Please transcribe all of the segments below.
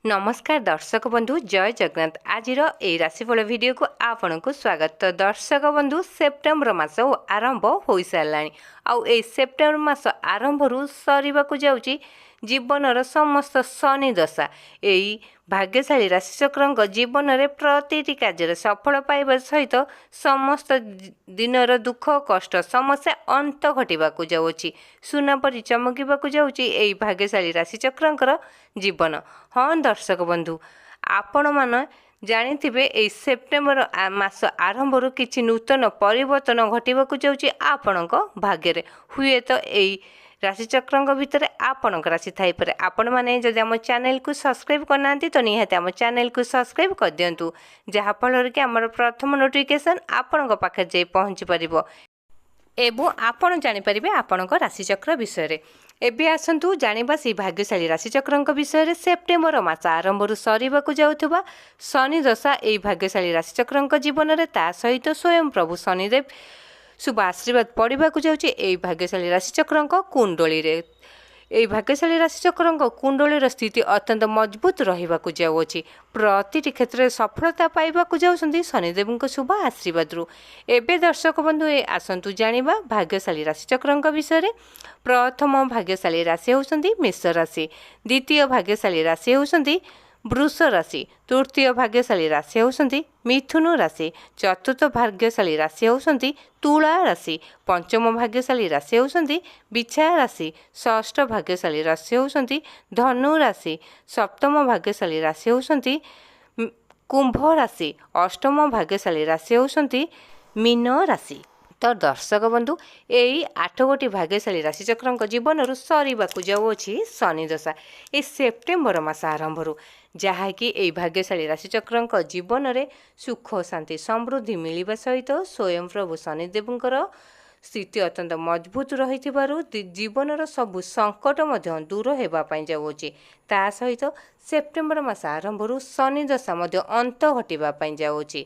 ନମସ୍କାର ଦର୍ଶକ ବନ୍ଧୁ, ଜୟ ଜଗନ୍ନାଥ। ଆଜିର ଏଇ ରାଶିଫଳ ଭିଡ଼ିଓକୁ ଆପଣଙ୍କୁ ସ୍ୱାଗତ। ତ ଦର୍ଶକ ବନ୍ଧୁ, ସେପ୍ଟେମ୍ବର ମାସ ଆରମ୍ଭ ହୋଇସାରିଲାଣି ଆଉ ଏଇ ସେପ୍ଟେମ୍ବର ମାସ ଆରମ୍ଭରୁ ସରିବାକୁ ଯାଉଛି ଜୀବନର ସମସ୍ତ ଶନି ଦଶା। ଏଇ ଭାଗ୍ୟଶାଳୀ ରାଶିଚକ୍ରଙ୍କ ଜୀବନରେ ପ୍ରତିଟି କାର୍ଯ୍ୟରେ ସଫଳ ପାଇବା ସହିତ ସମସ୍ତ ଦିନର ଦୁଃଖ, କଷ୍ଟ, ସମସ୍ୟା ଅନ୍ତ ଘଟିବାକୁ ଯାଉଅଛି। ସୁନା ପରି ଚମକିବାକୁ ଯାଉଛି ଏଇ ଭାଗ୍ୟଶାଳୀ ରାଶିଚକ୍ରଙ୍କର ଜୀବନ। ହଁ ଦର୍ଶକ ବନ୍ଧୁ, ଆପଣମାନେ ଜାଣିଥିବେ, ଏଇ ସେପ୍ଟେମ୍ବର ମାସ ଆରମ୍ଭରୁ କିଛି ନୂତନ ପରିବର୍ତ୍ତନ ଘଟିବାକୁ ଯାଉଛି ଆପଣଙ୍କ ଭାଗ୍ୟରେ। ହୁଏତ ଏଇ ରାଶିଚକ୍ରଙ୍କ ଭିତରେ ଆପଣଙ୍କ ରାଶି ଥାଇପାରେ। ଆପଣମାନେ ଯଦି ଆମ ଚ୍ୟାନେଲକୁ ସବସ୍କ୍ରାଇବ୍ କରିନାହାନ୍ତି, ତ ନିହାତି ଆମ ଚ୍ୟାନେଲକୁ ସବସ୍କ୍ରାଇବ୍ କରିଦିଅନ୍ତୁ, ଯାହାଫଳରେ କି ଆମର ପ୍ରଥମ ନୋଟିଫିକେସନ୍ ଆପଣଙ୍କ ପାଖରେ ଯାଇ ପହଞ୍ଚି ପାରିବ ଏବଂ ଆପଣ ଜାଣିପାରିବେ ଆପଣଙ୍କ ରାଶିଚକ୍ର ବିଷୟରେ। ଏବେ ଆସନ୍ତୁ ଜାଣିବା ସେଇ ଭାଗ୍ୟଶାଳୀ ରାଶିଚକ୍ରଙ୍କ ବିଷୟରେ। ସେପ୍ଟେମ୍ବର ମାସ ଆରମ୍ଭରୁ ସରିବାକୁ ଯାଉଥିବା ଶନି ଦଶା ଏଇ ଭାଗ୍ୟଶାଳୀ ରାଶିଚକ୍ରଙ୍କ ଜୀବନରେ, ତା ସହିତ ସ୍ୱୟଂ ପ୍ରଭୁ ଶନିଦେବ ଶୁଭ ଆଶୀର୍ବାଦ ପଡ଼ିବାକୁ ଯାଉଛି ଏଇ ଭାଗ୍ୟଶାଳୀ ରାଶିଚକ୍ରଙ୍କ କୁଣ୍ଡଳୀରେ। ଏଇ ଭାଗ୍ୟଶାଳୀ ରାଶିଚକ୍ରଙ୍କ କୁଣ୍ଡଳୀର ସ୍ଥିତି ଅତ୍ୟନ୍ତ ମଜବୁତ ରହିବାକୁ ଯାଉଅଛି। ପ୍ରତିଟି କ୍ଷେତ୍ରରେ ସଫଳତା ପାଇବାକୁ ଯାଉଛନ୍ତି ଶନିଦେବଙ୍କ ଶୁଭ ଆଶୀର୍ବାଦରୁ। ଏବେ ଦର୍ଶକ ବନ୍ଧୁ, ଏ ଆସନ୍ତୁ ଜାଣିବା ଭାଗ୍ୟଶାଳୀ ରାଶିଚକ୍ରଙ୍କ ବିଷୟରେ। ପ୍ରଥମ ଭାଗ୍ୟଶାଳୀ ରାଶି ହେଉଛନ୍ତି ମେଷ ରାଶି। ଦ୍ୱିତୀୟ ଭାଗ୍ୟଶାଳୀ ରାଶି ହେଉଛନ୍ତି ବୃଷ ରାଶି। ତୃତୀୟ ଭାଗ୍ୟଶାଳୀ ରାଶି ହେଉଛନ୍ତି ମିଥୁନ ରାଶି। ଚତୁର୍ଥ ଭାଗ୍ୟଶାଳୀ ରାଶି ହେଉଛନ୍ତି ତୁଳା ରାଶି। ପଞ୍ଚମ ଭାଗ୍ୟଶାଳୀ ରାଶି ହେଉଛନ୍ତି ବିଛା ରାଶି। ଷଷ୍ଠ ଭାଗ୍ୟଶାଳୀ ରାଶି ହେଉଛନ୍ତି ଧନୁ ରାଶି। ସପ୍ତମ ଭାଗ୍ୟଶାଳୀ ରାଶି ହେଉଛନ୍ତି କୁମ୍ଭ ରାଶି। ଅଷ୍ଟମ ଭାଗ୍ୟଶାଳୀ ରାଶି ହେଉଛନ୍ତି ମୀନ ରାଶି। ତ ଦର୍ଶକ ବନ୍ଧୁ, ଏଇ ଆଠ ଗୋଟି ଭାଗ୍ୟଶାଳୀ ରାଶିଚକ୍ରଙ୍କ ଜୀବନରୁ ସରିବାକୁ ଯାଉଅଛି ଶନି ଦଶା ଏଇ ସେପ୍ଟେମ୍ବର ମାସ ଆରମ୍ଭରୁ, ଯାହାକି ଏଇ ଭାଗ୍ୟଶାଳୀ ରାଶିଚକ୍ରଙ୍କ ଜୀବନରେ ସୁଖ, ଶାନ୍ତି, ସମୃଦ୍ଧି ମିଳିବା ସହିତ ସ୍ୱୟଂ ପ୍ରଭୁ ଶନିଦେବଙ୍କର ସ୍ଥିତି ଅତ୍ୟନ୍ତ ମଜବୁତ ରହିଥିବାରୁ ଜୀବନର ସବୁ ସଙ୍କଟ ମଧ୍ୟ ଦୂର ହେବା ପାଇଁ ଯାଉଅଛି। ତା ସହିତ ସେପ୍ଟେମ୍ବର ମାସ ଆରମ୍ଭରୁ ଶନି ଦଶା ମଧ୍ୟ ଅନ୍ତ ଘଟିବା ପାଇଁ ଯାଉଅଛି।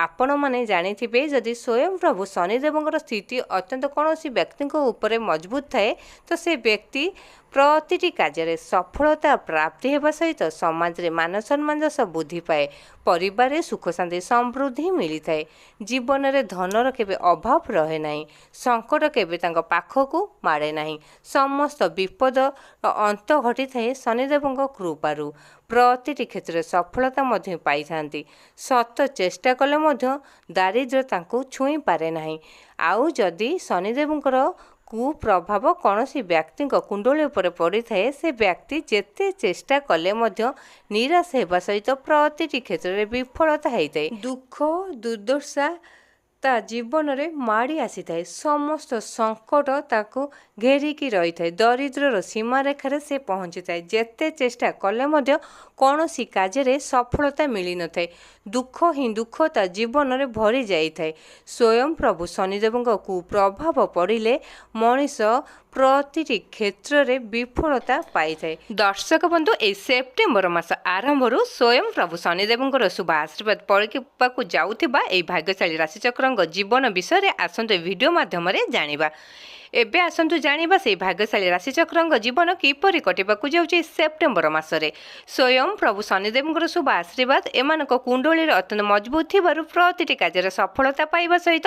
ଆପଣମାନେ ଜାଣିଥିବେ, ଯଦି ସ୍ୱୟଂ ପ୍ରଭୁ ଶନିଦେବଙ୍କର ସ୍ଥିତି ଅତ୍ୟନ୍ତ କୌଣସି ବ୍ୟକ୍ତିଙ୍କ ଉପରେ ମଜବୁତ ଥାଏ, ତ ସେ ବ୍ୟକ୍ତି ପ୍ରତିଟି କାର୍ଯ୍ୟରେ ସଫଳତା ପ୍ରାପ୍ତି ହେବା ସହିତ ସମାଜରେ ମାନ ସମ୍ମାନ ଯଶ ବୃଦ୍ଧି ପାଏ, ପରିବାରରେ ସୁଖ, ଶାନ୍ତି, ସମୃଦ୍ଧି ମିଳିଥାଏ, ଜୀବନରେ ଧନର କେବେ ଅଭାବ ରହେ ନାହିଁ, ସଙ୍କଟ କେବେ ତାଙ୍କ ପାଖକୁ ମାଡ଼େ ନାହିଁ। ସମସ୍ତ ବିପଦ ଅନ୍ତ ଘଟିଥାଏ ଶନିଦେବଙ୍କ କୃପାରୁ। ପ୍ରତିଟି କ୍ଷେତ୍ରରେ ସଫଳତା ମଧ୍ୟ ପାଇଥାନ୍ତି। ସତ ଚେଷ୍ଟା କଲେ ମଧ୍ୟ ଦାରିଦ୍ର୍ୟ ତାଙ୍କୁ ଛୁଇଁ ପାରେ ନାହିଁ। ଆଉ ଯଦି ଶନିଦେବଙ୍କର କୁପ୍ରଭାବ କୌଣସି ବ୍ୟକ୍ତିଙ୍କ କୁଣ୍ଡଳୀ ଉପରେ ପଡ଼ିଥାଏ, ସେ ବ୍ୟକ୍ତି ଯେତେ ଚେଷ୍ଟା କଲେ ମଧ୍ୟ ନିରାଶ ହେବା ସହିତ ପ୍ରତିଟି କ୍ଷେତ୍ରରେ ବିଫଳତା ହେଇଥାଏ। ଦୁଃଖ ଦୁର୍ଦ୍ଦଶା ତା ଜୀବନରେ ମାଡ଼ି ଆସିଥାଏ। ସମସ୍ତ ସଙ୍କଟ ତାକୁ ଘେରିକି ରହିଥାଏ। ଦରିଦ୍ରର ସୀମାରେଖାରେ ସେ ପହଞ୍ଚିଥାଏ। ଯେତେ ଚେଷ୍ଟା କଲେ ମଧ୍ୟ କୌଣସି କାର୍ଯ୍ୟରେ ସଫଳତା ମିଳିନଥାଏ। ଦୁଃଖ ହିଁ ଦୁଃଖ ତା ଜୀବନରେ ଭରି ଯାଇଥାଏ। ସ୍ୱୟଂ ପ୍ରଭୁ ଶନିଦେବଙ୍କ କୁପ୍ରଭାବ ପଡ଼ିଲେ ମଣିଷ ପ୍ରତିଟି କ୍ଷେତ୍ରରେ ବିଫଳତା ପାଇଥାଏ। ଦର୍ଶକ ବନ୍ଧୁ, ଏଇ ସେପ୍ଟେମ୍ବର ମାସ ଆରମ୍ଭରୁ ସ୍ୱୟଂ ପ୍ରଭୁ ଶନିଦେବଙ୍କର ଶୁଭ ଆଶୀର୍ବାଦ ପଡ଼ିବାକୁ ଯାଉଥିବା ଏଇ ଭାଗ୍ୟଶାଳୀ ରାଶିଚକ୍ରଙ୍କ ଜୀବନ ବିଷୟରେ ଆସନ୍ତୁ ଏ ଭିଡ଼ିଓ ମାଧ୍ୟମରେ ଜାଣିବା। ଏବେ ଆସନ୍ତୁ ଜାଣିବା ସେଇ ଭାଗ୍ୟଶାଳୀ ରାଶିଚକ୍ରଙ୍କ ଜୀବନ କିପରି କଟିବାକୁ ଯାଉଛି ସେପ୍ଟେମ୍ବର ମାସରେ। ସ୍ୱୟଂ ପ୍ରଭୁ ଶନିଦେବଙ୍କର ଶୁଭ ଆଶୀର୍ବାଦ ଏମାନଙ୍କ କୁଣ୍ଡଳୀରେ ଅତ୍ୟନ୍ତ ମଜବୁତ ଥିବାରୁ ପ୍ରତିଟି କାର୍ଯ୍ୟରେ ସଫଳତା ପାଇବା ସହିତ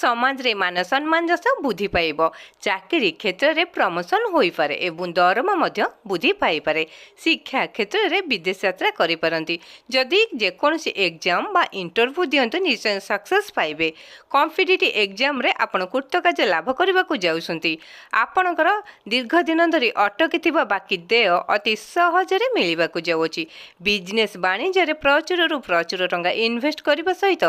ସମାଜରେ ମାନ ସମ୍ମାନ ଯଶ ବୃଦ୍ଧି ପାଇବ। ଚାକିରି କ୍ଷେତ୍ରରେ ପ୍ରମୋସନ୍ ହୋଇପାରେ ଏବଂ ଦରମା ମଧ୍ୟ ବୃଦ୍ଧି ପାଇପାରେ। ଶିକ୍ଷା କ୍ଷେତ୍ରରେ ବିଦେଶ ଯାତ୍ରା କରିପାରନ୍ତି। ଯଦି ଯେକୌଣସି ଏକ୍ଜାମ୍ ବା ଇଣ୍ଟରଭ୍ୟୁ ଦିଅନ୍ତୁ, ନିଶ୍ଚୟ ସକ୍ସେସ୍ ପାଇବେ। କମ୍ପିଟେଟିଭ୍ ଏକ୍ଜାମ୍ରେ ଆପଣ କୃତକାର୍ଯ୍ୟ ଲାଭ କରିବାକୁ ଯାଉଛନ୍ତି। ଆପଣଙ୍କର ଦୀର୍ଘ ଦିନ ଧରି ଅଟକିଥିବା ବାକି ଦେୟ ଅତି ସହଜରେ ମିଳିବାକୁ ଯାଉଅଛି। ବିଜନେସ୍, ବାଣିଜ୍ୟରେ ପ୍ରଚୁରରୁ ପ୍ରଚୁର ଟଙ୍କା ଇନଭେଷ୍ଟ କରିବା ସହିତ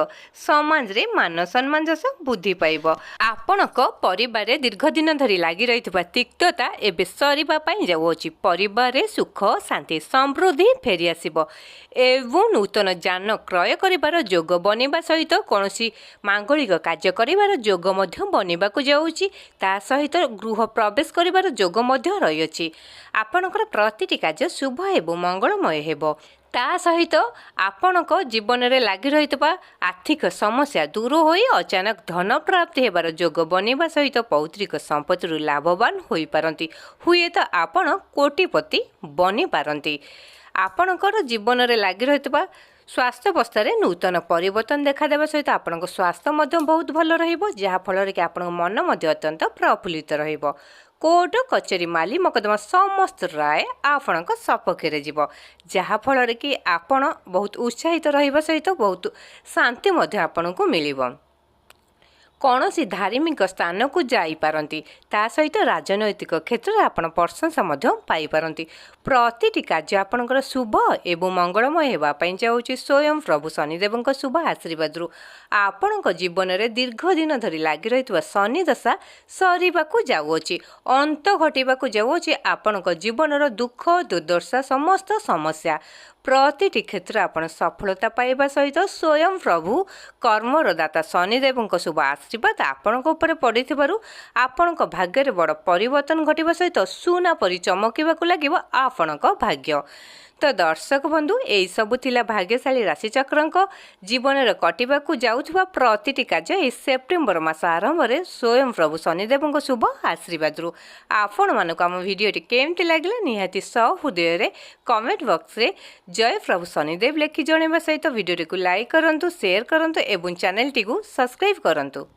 ସମାଜରେ ମାନ ସମ୍ମାନ ଯଶ ବୃଦ୍ଧି ପାଇବ। ଆପଣଙ୍କ ପରିବାରରେ ଦୀର୍ଘ ଦିନ ଧରି ଲାଗି ରହିଥିବା ତିକ୍ତତା ଏବେ ସରିବା ପାଇଁ ଯାଉଅଛି। ପରିବାରରେ ସୁଖ, ଶାନ୍ତି, ସମୃଦ୍ଧି ଫେରିଆସିବ ଏବଂ ନୂତନ ଯାନ କ୍ରୟ କରିବାର ଯୋଗ ବନିବା ସହିତ କୌଣସି ମାଙ୍ଗଳିକ କାର୍ଯ୍ୟ କରିବାର ଯୋଗ ମଧ୍ୟ ବନିବାକୁ ଯାଉଛି। ତା ସହିତ ଗୃହ ପ୍ରବେଶ କରିବାର ଯୋଗ ମଧ୍ୟ ରହିଅଛି। ଆପଣଙ୍କର ପ୍ରତିଟି କାର୍ଯ୍ୟ ଶୁଭ ଏବଂ ମଙ୍ଗଳମୟ ହେବ। ତା ସହିତ ଆପଣଙ୍କ ଜୀବନରେ ଲାଗି ରହିଥିବା ଆର୍ଥିକ ସମସ୍ୟା ଦୂର ହୋଇ ଅଚାନକ ଧନ ପ୍ରାପ୍ତି ହେବାର ଯୋଗ ବନିବା ସହିତ ପୈତୃକ ସମ୍ପତ୍ତିରୁ ଲାଭବାନ ହୋଇପାରନ୍ତି। ହୁଏତ ଆପଣ କୋଟିପତି ବନିପାରନ୍ତି। ଆପଣଙ୍କର ଜୀବନରେ ଲାଗି ରହିଥିବା ସ୍ୱାସ୍ଥ୍ୟାବସ୍ଥାରେ ନୂତନ ପରିବର୍ତ୍ତନ ଦେଖାଦେବା ସହିତ ଆପଣଙ୍କ ସ୍ୱାସ୍ଥ୍ୟ ମଧ୍ୟ ବହୁତ ଭଲ ରହିବ, ଯାହାଫଳରେ କି ଆପଣଙ୍କ ମନ ମଧ୍ୟ ଅତ୍ୟନ୍ତ ପ୍ରଫୁଲ୍ଲିତ ରହିବ। କୋର୍ଟ କଚେରୀ ମାଲି ମକଦ୍ଦମା ସମସ୍ତ ରାୟ ଆପଣଙ୍କ ସପକ୍ଷରେ ଯିବ, ଯାହାଫଳରେ କି ଆପଣ ବହୁତ ଉତ୍ସାହିତ ରହିବା ସହିତ ବହୁତ ଶାନ୍ତି ମଧ୍ୟ ଆପଣଙ୍କୁ ମିଳିବ। କୌଣସି ଧାର୍ମିକ ସ୍ଥାନକୁ ଯାଇପାରନ୍ତି। ତା ସହିତ ରାଜନୈତିକ କ୍ଷେତ୍ରରେ ଆପଣ ପ୍ରଶଂସା ମଧ୍ୟ ପାଇପାରନ୍ତି। ପ୍ରତିଟି କାର୍ଯ୍ୟ ଆପଣଙ୍କର ଶୁଭ ଏବଂ ମଙ୍ଗଳମୟ ହେବା ପାଇଁ ଯାଉଛି। ସ୍ୱୟଂ ପ୍ରଭୁ ଶନିଦେବଙ୍କ ଶୁଭ ଆଶୀର୍ବାଦରୁ ଆପଣଙ୍କ ଜୀବନରେ ଦୀର୍ଘ ଦିନ ଧରି ଲାଗି ରହିଥିବା ଶନି ଦଶା ସରିବାକୁ ଯାଉଅଛି, ଅନ୍ତ ଘଟିବାକୁ ଯାଉଅଛି ଆପଣଙ୍କ ଜୀବନର ଦୁଃଖ ଦୁର୍ଦ୍ଦଶା ସମସ୍ତ ସମସ୍ୟା। ପ୍ରତିଟି କ୍ଷେତ୍ରରେ ଆପଣ ସଫଳତା ପାଇବା ସହିତ ସ୍ୱୟଂ ପ୍ରଭୁ କର୍ମର ଦାତା ଶନିଦେବଙ୍କ ଶୁଭ ଆଶୀର୍ବାଦ ଆପଣଙ୍କ ଉପରେ ପଡ଼ିଥିବାରୁ ଆପଣଙ୍କ ଭାଗ୍ୟରେ ବଡ଼ ପରିବର୍ତ୍ତନ ଘଟିବା ସହିତ ସୁନା ପରି ଚମକିବାକୁ ଲାଗିବ ଆପଣଙ୍କ ଭାଗ୍ୟ। ତ ଦର୍ଶକ ବନ୍ଧୁ, ଏଇସବୁ ଥିଲା ଭାଗ୍ୟଶାଳୀ ରାଶିଚକ୍ରଙ୍କ ଜୀବନରେ କଟିବାକୁ ଯାଉଥିବା ପ୍ରତିଟି କାର୍ଯ୍ୟ ଏହି ସେପ୍ଟେମ୍ବର ମାସ ଆରମ୍ଭରେ ସ୍ୱୟଂ ପ୍ରଭୁ ଶନିଦେବଙ୍କ ଶୁଭ ଆଶୀର୍ବାଦରୁ। ଆପଣମାନଙ୍କୁ ଆମ ଭିଡ଼ିଓଟି କେମିତି ଲାଗିଲା, ନିହାତି ସହୃଦୟରେ କମେଣ୍ଟ ବକ୍ସରେ ଜୟ ପ୍ରଭୁ ଶନିଦେବ ଲେଖି ଜଣାଇବା ସହିତ ଭିଡ଼ିଓଟିକୁ ଲାଇକ୍ କରନ୍ତୁ, ସେୟାର କରନ୍ତୁ ଏବଂ ଚ୍ୟାନେଲଟିକୁ ସବସ୍କ୍ରାଇବ୍ କରନ୍ତୁ।